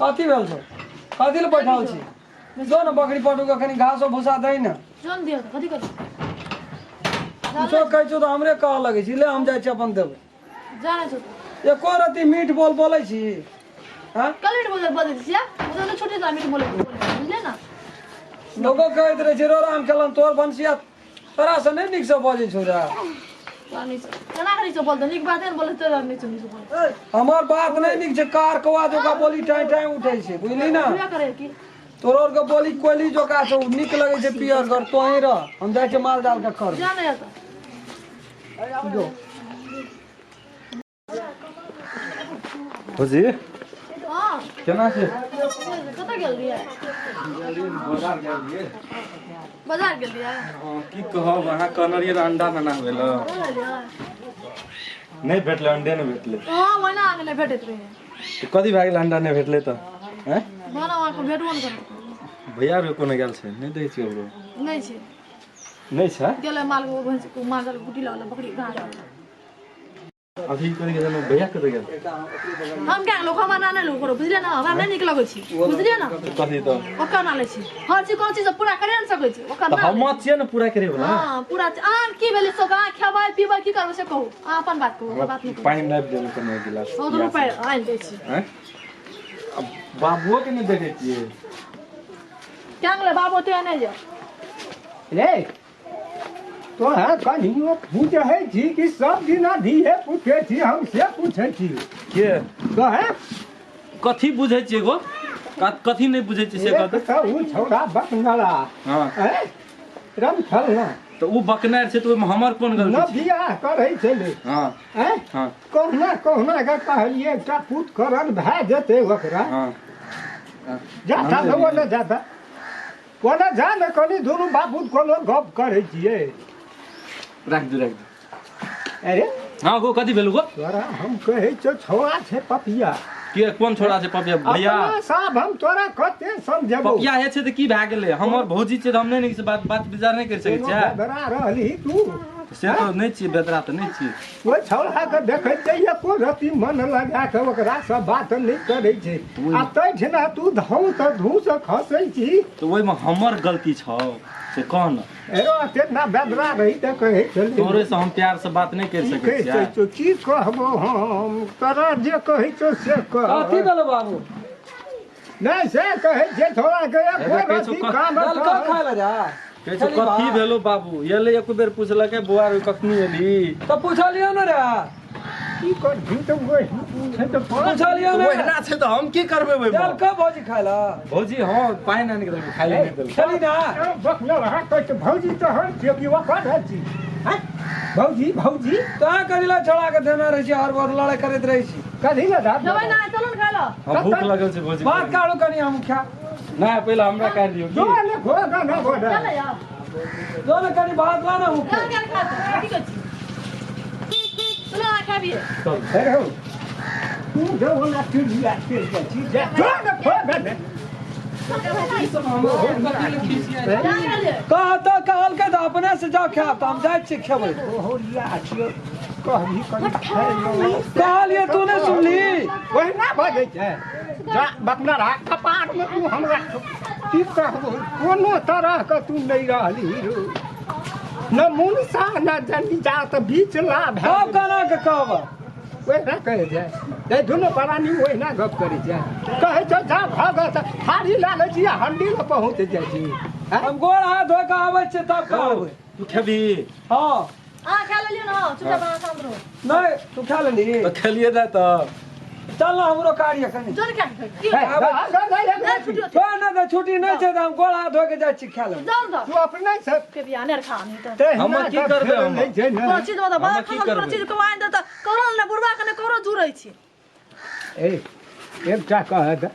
कथी भेल छौ कथी लए बैठल छी जो ने बकरी पटु के कनी घासो भूसा दै ने जोन दियो तऽ कथी कथी कुछो कहै छौ तऽ हमरे कहऽ लगै छी ले हम जाइ छी अपन देबै जानै छौ तू एको रत्ती मीठ बोल बोलै छी हँ कल मीठ बोले बजै छियै ओ तऽ छोटे सा मीठ बोले बुझले ना लोको कहैत रहै छै रो राम खेलन तोहर भनसिया तोरा से नहि नीकसँ बजै छौ रे केना करै छौ बोलते नीक बात है ने बोले तोरा नहि छौ नीक बोले हमर बात नहि नीक छै कार कौआ जोका बोली टाइम टाइम उठै छै बुझली ने पूरा करे की तोरो आरके बोली कोयली जोका छौ नीक लगै छै पियर घर तोहीं रह हम जाइ छियै माल जाल के कर जा नहीं आता जो भौजी हाँ केना छै कतऽ गेल रहियै बाजार गेल रहियै बाजार गेल रहियै हँ की कहब अहाँ कहने रहियै अंडा नेना हुए लए नहि भेटलै अंडे नहि भेटलै हाँ ओहिना अहाँके नहि भेटैत रहै तऽ कथी भए गेल अंडा नहि भेटलै तऽ आँय भने अहाँके भेटबो नहि करत भैया आर कोनो गेल छै नहि देखै छियै ओकरो नहि छै नहि छै गेलै माल भैंस माल जाल कुटी लगल बकरी घास अभी कथी गेल भैया कतऽ गेल हम क्या लोग हमरा ना नहि करो बुझलियै ने हमरा नहि नीक लगै छै बुझलियै ने कथी तऽ ओकर ना लै छी हर चीज कोनो चीज पूरा करे ने सकै छी ओकर तऽ ना हम छियै ने पूरा करे वाला हाँ पूरा अहाँ की भेलै सब अहाँ खेबै पीबै की करबै से कहू अहाँ अपन बात कहू हमर बात नहि कहू पानि नापि देलहुँ कनि एक गिलास सौ रुपैआ आनि दै छी आँय? आब बाबुओ के नहि देखै छियै क्या गेलै बाबू ओते नहि जाउ रे तोहर कनियो पूछै छी कि सब दिना धिये पूछै छी हम से पूछै छी के तोहे कथी बुझै छियै गो कथी नहि बुझै छियै से एक कहतै तऽ उ छौड़ा बकनरा हँ ऐं रमथल ना तऽ ओ बकनार छै तऽ ओहिमे हमर कोन न गलती छै बियाह करै छलै हँ ऐं हँ कहुना कहुना के कहलियै एकटा पूत करन भए जेतै ओकरा हँ जाता ने ओने जाता ओने जा ने कनि दुनू बापूत कोनो गप करै छियै राख दू राख दू अरे हँ गो कथी भेल गो तोरा हम कहै छियौ छौड़ा छै पपिया के कोन छोड़ा छै पपिया भैया अपना साहब हम तोरा कते समझेबौ पपिया हे छै तऽ की भए गेलै हमर भौजी छै तऽ हम नहि नीक से बात बात विचार नहि करि सकै छियै बेदरा रहली तू से तऽ नहि छियै बेदरा तऽ नहि छियै ओहि छौड़ाके देखै छियै एको रत्ती मन लगा कऽ ओकरासँ बात नहि करै छै आ ताहिठिना तू धौ तऽ धूसँ खसै छी तऽ ओहिमे हमर गलती छौ से कह ने एरो एते ना बेदरा रही तऽ कहै छलै तोरे से हम प्यार से बात नहि करि की सकै कहै छियै छौ की कहबो हम तोरा जे कहै छौ से कह कथी भेलो बाबू नहि से कहै छै छौड़ाके एको कहै छौ रत्ती काम दलका खाय लए जा कहै छौ कथी भेलो बाबू एलै एको बेर पुछलकै बौआ रे कखनी एली तऽ पुछलियौ ने रे की करभी तऽ वही छै तऽ पुछलियौ ने ओहिना छै तऽ हम की करबै ओहिमे दलका भौजी खाय लए भौजी हँ पानि आनि कऽ देलकै खाय लए नहि देलकै खेली ना बकना रहा कहै छै भौजी तऽ हर छियै कि ओकर रहै छी हँ भौजी भौजी तहाँ कथी लए छोड़ा के देने रहै छी हर बार लड़ाइ करैत रहै छी कथी लए धार देबै ना चलू ने खाय लए हँ भूख लगल छै भौजी भात काटू कनि हम खा नहि पहिले हमरा काटि दियौ जो की ने खो ना ना बोल चल यार जो ने कनि भात ला ना हम चल चल खा की कहै छी चलो अहाँ खाबियै चल अरे हो तू जो ना चिड़िया चिड़िया छी जा जो ने खो ना कह तऽ कहलकै तऽ अपने से जाओ खायब तऽ हम जाइ छियै खेबै ओहो लिया छियो कहबी कनि खाइ कहलियै तू नहि सुनली ओहिना बजै छै जा बकना रहा कपारमे तू हमरा की कहबो कोनो तरहके तू नहि रहली रो न मुनसा न जनी जा तऽ बीच ला भए तब केना के कहब ओहिना कहै छै ए दुनू प्राणी ओहिना गप करै छै कहै छै जा भऽ गेल तऽ थारी लए लै छी आ हंडी लए पहुँच जाइ छी आँय? हम गोड़ हाथ धो कऽ आबै छियै तब कहबै तू खेबही हँ अहाँ खा लेलियै ने चुपचाप अहाँ शान्त रहू नहि तू खा लेली तऽ खेलियै नहि तऽ चल ने हमरो कार्य कनि जोर खा की हे, जा, जा, जा, जा, नहि छुट्टी होतै। तो नहि तऽ छुट्टी नहि छै तऽ हम गोड़ हाथ धो के जाइ छी खा लेबै जाउ ने तऽ तू अपने से के बिया ने खा नहीं तऽ तहिना हम की तऽ करबै फेर हम? नहि छै ने कोनो चीज मतलब हम की कोनो करबै? चीज कमाइ दे तऽ करो ने बुढ़बा के ने करो जुड़ै छी ए एकटा कह दे